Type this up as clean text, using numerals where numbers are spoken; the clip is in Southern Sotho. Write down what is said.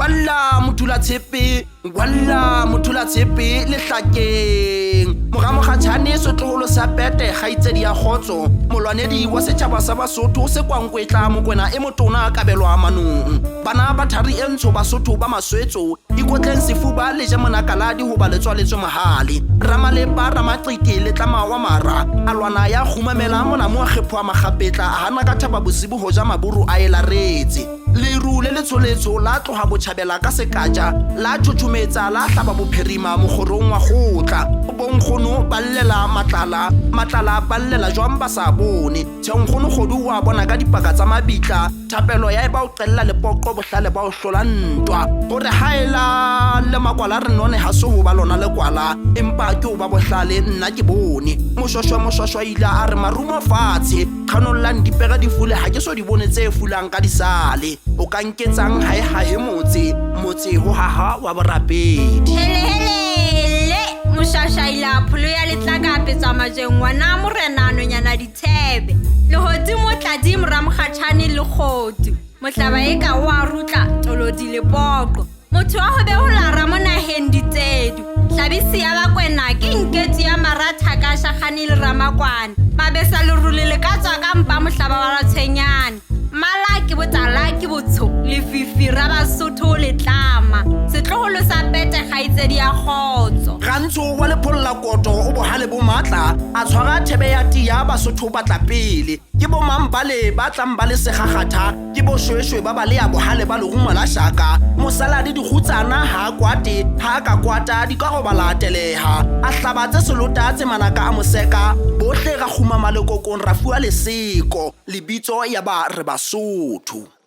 Walla motulatshepe, walla motulatshepe lehlakeng. Mora Mokgatjhane setloholo sa Pete kgaitsedi ya kgotso, molwanedi wa setjhaba sa Basotho se kwankwetla Mokwena e motona kabelwa manong. Bana ba thari e ntsho Basotho ba maswetso, ikotleng sefuba le je monakaladi hoba le tswaletswe mohale. Ramalepa Ramaqiti le tlama wa mara, a lwana ya kgumamela molamu wa kgephoa makgapetla a hana ka thaba bosibu hoja maburu a e laretse. Leru le letsholetsho la tloha botjhabela ka sekaja, la tjhotjhometsa la hlaba bophirima mokgorong wa kgotla. Bonkgono ba llela matlala, matlala ba llela jwang ba sa bone. Tjhe nkgono Kgodu wa bona ka dipaka tsa mabitla, thapelo ya eba o qella lepoqo bohlale ba o hlola ntwa. Hore haela le makwala re none ha se ho ba lona lekwala, empa ke ho ba bohlale nna ke bone. Moshwashwa moshwashwa ila a re marumo fatshe, qhanollang dipere di fule ha ke so di bone tse fulang ka disale. O ka nketsang ha e hahe motse, motse ho haha wa borapedi. Helehele moshashaila pholo ya letlaka petswa majeng ngwana morena nonyana dithebe lehodimo tladi mora mokgatjhane le kgodu mohlaba e ka o a rutla tolodi lepoqo motho wa ho be ho lara mo naheng ditsedu hlabisi ya bakwena ke nketsu ya maratha ka shakgane le ramakwane mabesa lerole le ka tswa ka mpa mohlaba wa ratshwenyane mmala ke botala ke botsho lefifi ra basotho letlama setloholo sa pete kgaitsedi ya kgotso. Rantsho wa lepholla koto o bohale bo matla a tshwara thebe ya tiya basotho ba tla pele ke bo mang bale ba tlang ba le segakgatha ke bo shweshwe ba ba le ya bohale ba lerumo la shaka mosaladi dikgutsana ha a kwate ha a ka kwata di ka robala teleha a hlaba tse selota tse manaka a moseka bohle ra kgumama lekokong ra fuwa leseko lebitso ya ba re basotho.